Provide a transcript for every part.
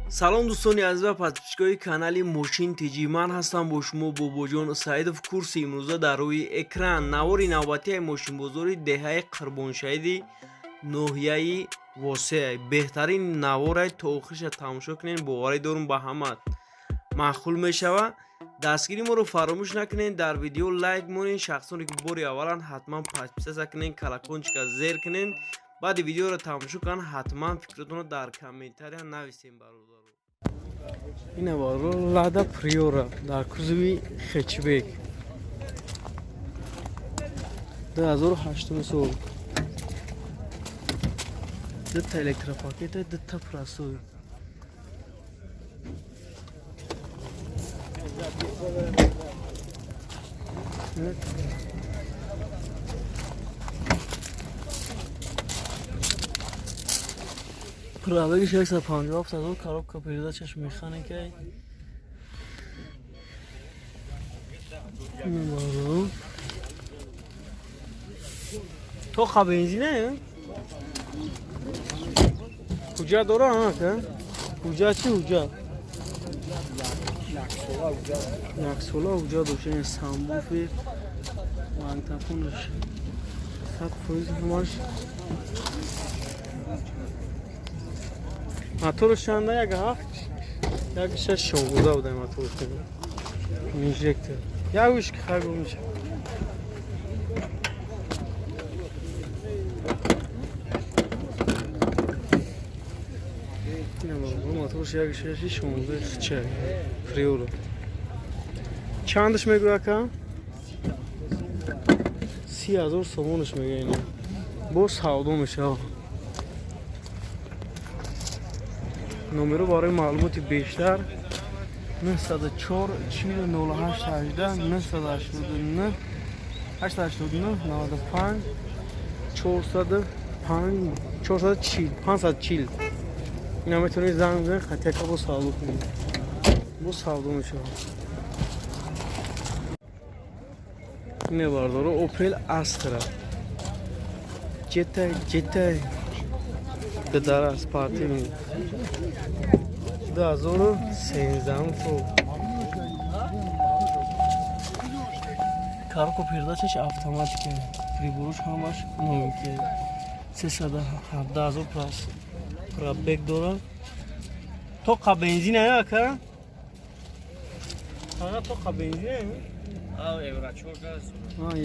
Салом, дӯстони азиз ва подписчикои канали Мошин ТҷИ. Ман ҳастам бо шумо Бобоҷон Саидов. Курси имрӯза дар рӯи экран. Навори навбатии мошинбозори деҳаи Қурбоншаҳиди ноҳияи Восеа. Беҳтарин наворай, то охириша тамошо кунед, боварӣ дорум, ба ҳама маъқул мешава. Дастгири моро фаромӯш накунед, дар видео лайк монед. Шахсоне ки бори авваланд, ҳатман подписаться кунед, колокольчика зер кунед. Баъди видеоро тамошо кунанд, ҳатман фикротонро дар комментария нависем, бародаро. Ина, баро, Лада Приора дар кузови хэтчбек, 2008 сол, дута электропакета, дута простой. Пробеги 657 ҳазор, коробка передачаш механикай. Ина, баро, тоқа бензина ҳуҷҷат дора ка? Ҳуҷҷат чи, ҳуҷҷат? Яксола ҳуҷҷат дошта. Сабвуфер, магнитофонаш 100% ҳамаш. Моторш чанда? Як ҳафт, як шаш, 16 буда моторш. Инжектор як виш ки хай меша. Моторш як шаши 16 хча Приора. Чандаш мегӯя, ака? 30 000 сомонаш мега. Ина бо савдо мешава. Номеро барои маълумоти бештар: 904 40 08 18, 989 889 95 405 440 540. Ина метавонед занг бизанед, хатяка бо савдо кунед, бо савдо мешавад. Ине, бардоро, Опел Астра Ҷета, Ҷета дадара спортивный, 2013 сол, коробка передачаш автоматика, приборош ҳамаш новенький, 317 000 пробег дора. Тоқа бензина ака? Ага, тоқа бензина.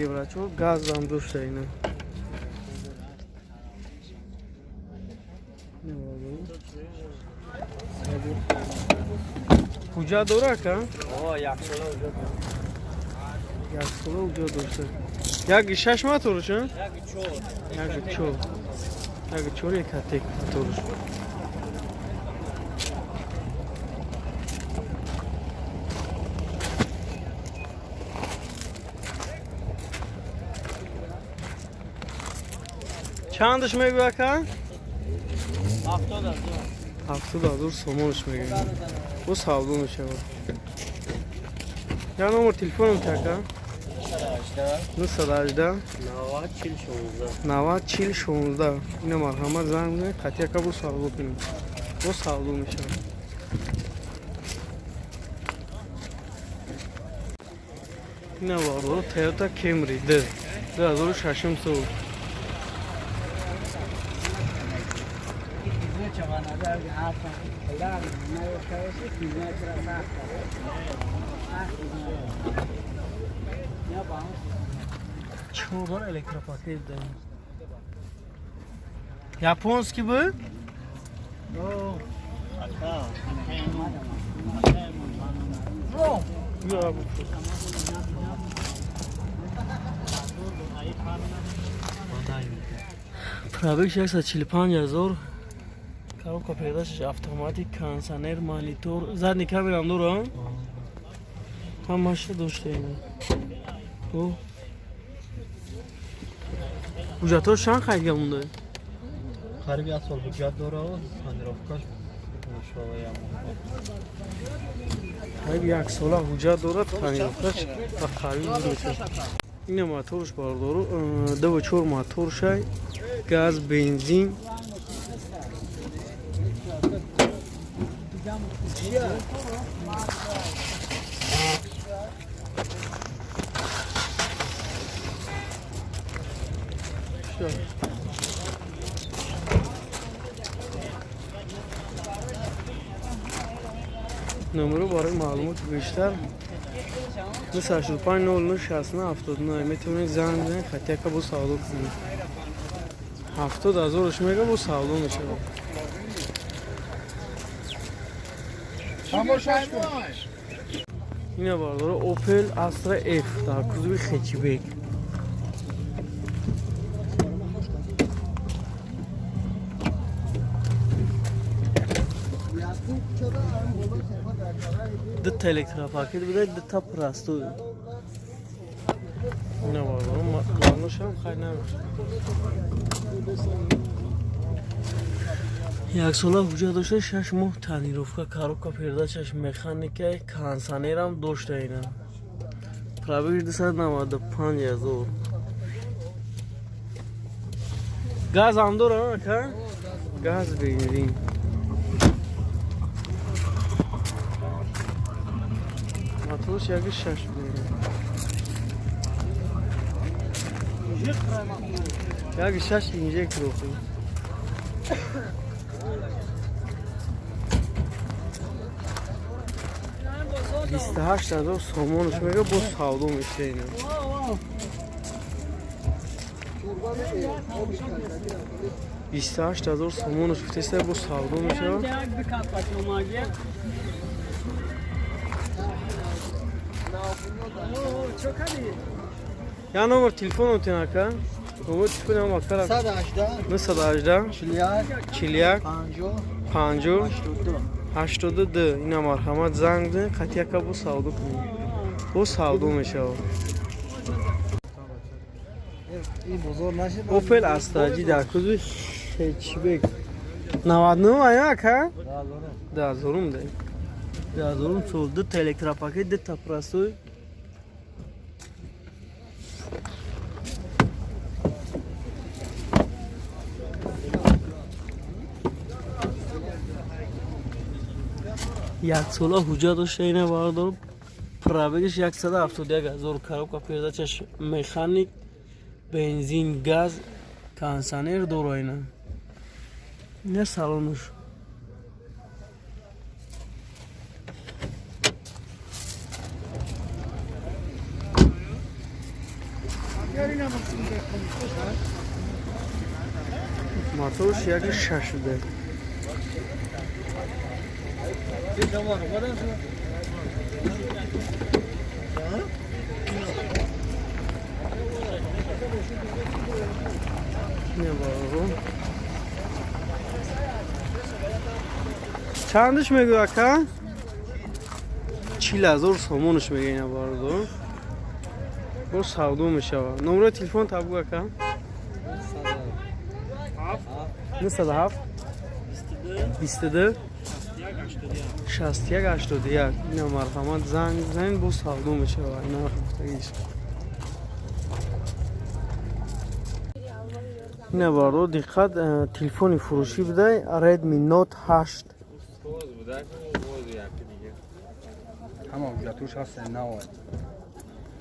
Евро 4 газам дошта. Ина, ҳуҷҷат дора, ака? Яксола ҳуҷҷат дошта. Як шаш моторш, як чор, як чор, Ecotec моторш. Чандаш мегӯ, ака? 70 000 сомонаш мегӯ, бо савдо мешавад. Я номер телефоном така? 918 90 40 16. Ина марҳамат, занг бизанед, қатияка бо савдо кунем, бо савдо мешавад. Ина, бародар, Toyota Camry д 2006 сол. Чордор электропакет даем. Японский был? Я пробег 645 ҳазор, коробка передачаш автоматик, кондиционер, монитор, задний камерам дора, ҳамаша дошта. Ина ҳуҷҷатҳош чанд қайдга монда? Қариб як сол ҳуҷҷат дора, тонировкаш. Қариб як сола ҳуҷҷат дорад, тонировкаш ба қариб мешавад. Ина моторш, бардору, дува чор мотор шай, газ, бензин. Номеро барои маълумоти бештар 985 00 69 79. Метавонед занг бизанед, хатяка бо савдо кунед. 70 000-ш мега, бо савдо мешавад. Ина, бардоро, Opel Astra F дар кузови хэтчбек. Дута электропакет буда, дута простой. Ина, бардоро, маъношам хай намешавад. Як сола ҳуҷҷат дошта, 6 моҳ тонировка, коробка передачаш механика, кондиционерам дошта. Ина пробеги 295 000, газам дора ака, газ, бензин. Моторш 1,6 буда, 1,6 инжектор охи. 28 000 сомонаш мега, бо савдо меша ина. 28 000 сомонаш гуфтеста, бо савдо мешавад. Я номер телефон отин, ака, номер телефон акара. 118. 918. 41. 41. 50. 50. 82. 82. Ина, марҳамат, занг бизанед, қатъи бо савдо кунед, бо савдо мешавад. Ин бозор нашид. Opel Astra G дар кузови хэтчбек, 99 ая, ака, даҳазорум да даҳазорум сол, дута электропакет, дута простой. Як сола ҳуҷҷат дошта, ина, бардор, пробегиш 171 000, коробка передачаш механик, бензин, газ, кондиционер дора. Ина салонуш. Моторш 1,6 буда. Не, баро. Чандаш мегӯ, ака? 40 000 сомонаш мега, ина, бародо. Бо савдо мешавад. Номерои телефон табгӯ, ака. 907 22 61 81. Ина, марҳамат, занг бизанед, бо савдо мешавад. Ина гуфтагиш. Ина, бародо, диққат, телефони фурӯшӣ будай, Redmi Note 8. Ҳама ҳуҷҷатуш ҳаст, нав.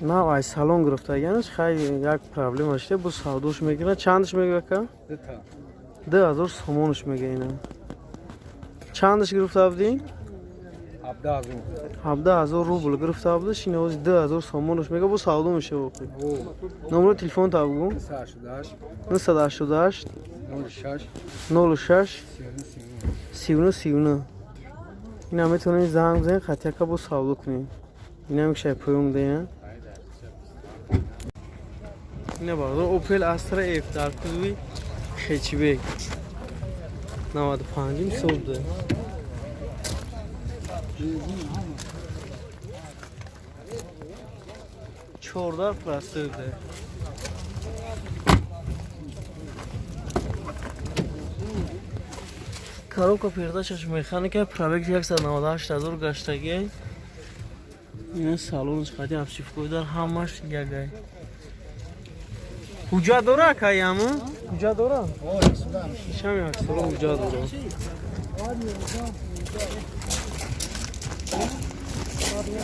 Нав ай салон гирифтаганаш, хай, як проблема шуда, бо савдош мегирад. Чандаш мега, ака? Дута. 2000 сомонаш мега ина. Чандаш гирифта будӣ? 17 000. 17 000 рубл гирифта будаш, ин ҳози 2000 сомонаш мега, бо савдо мешава охи. Номерои телефон табгӯ. 988. 988. 06. 06. 39. 39 39. Ина метавонед занг бизанед, хатяка бо савдо кунед. Инам шай поём даям. Ина, бародар, Opel Astra F дар кузови хэтчбек, 95 сол буда. 14 простой буда. Коробка передачаш механика, пробег 198 000 гаштагӣ. Ина салонаш қади обшивкои дар ҳамаш ягай. Ҳуҷҷат дора, ака, яму? Ҳуҷҷат дора? Шам як сола ҳуҷҷат дора. Як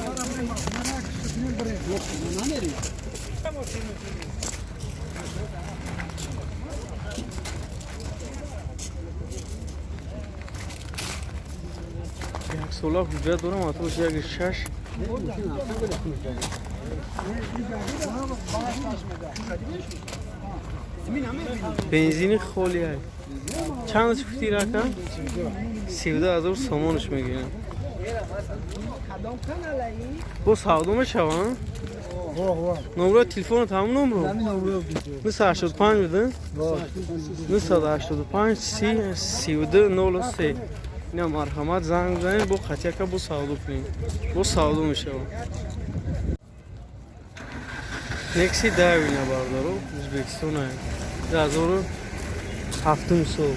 сола ҳуҷҷат дорам, моторш 1.6. Бензини холи ай. Чанд гуфти рака? 32 000 сомонш мегирам. Бо савдо мешавам? Номрои телефонат ҳамон номро? 985 буда? 985 30 32 03. Ина марҳамат, занг бизанед, бо қатияка бо савдо кунем. Бо савдо мешавам. Некси давина, бародаро, Ӯзбекистон ай. 2007 сол.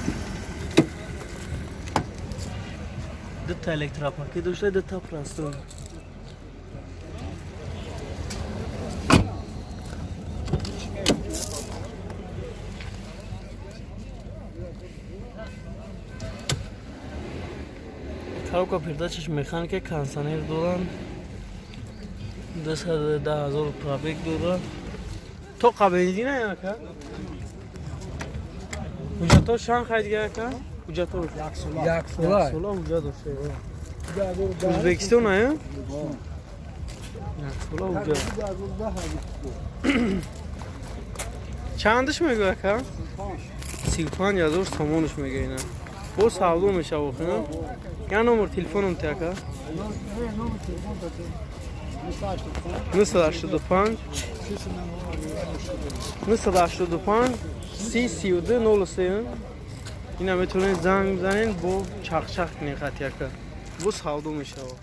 Дута электропакет дошта, дута простой. Коробка передачаш механика, кондиционер доранд. 210 000 пробег дорад. Тоқа бензина яка? Ҳуҷҷатҳо чанд хайд яка? Ҳуҷҷатҳо Як сола. Сола ҳуҷҷат дошта. Ӯзбекистон ая? Як сола ҳуҷҷат. Чандаш мегӯ ака? 35 000 сомонаш мега ина. Бо савдо мешава охина. Я номер телефоном те, ака? 985 985 30 32 03. Ина метавонед занг бизанед, бо чақчақ кунед қатияка. Бо савдо мешава.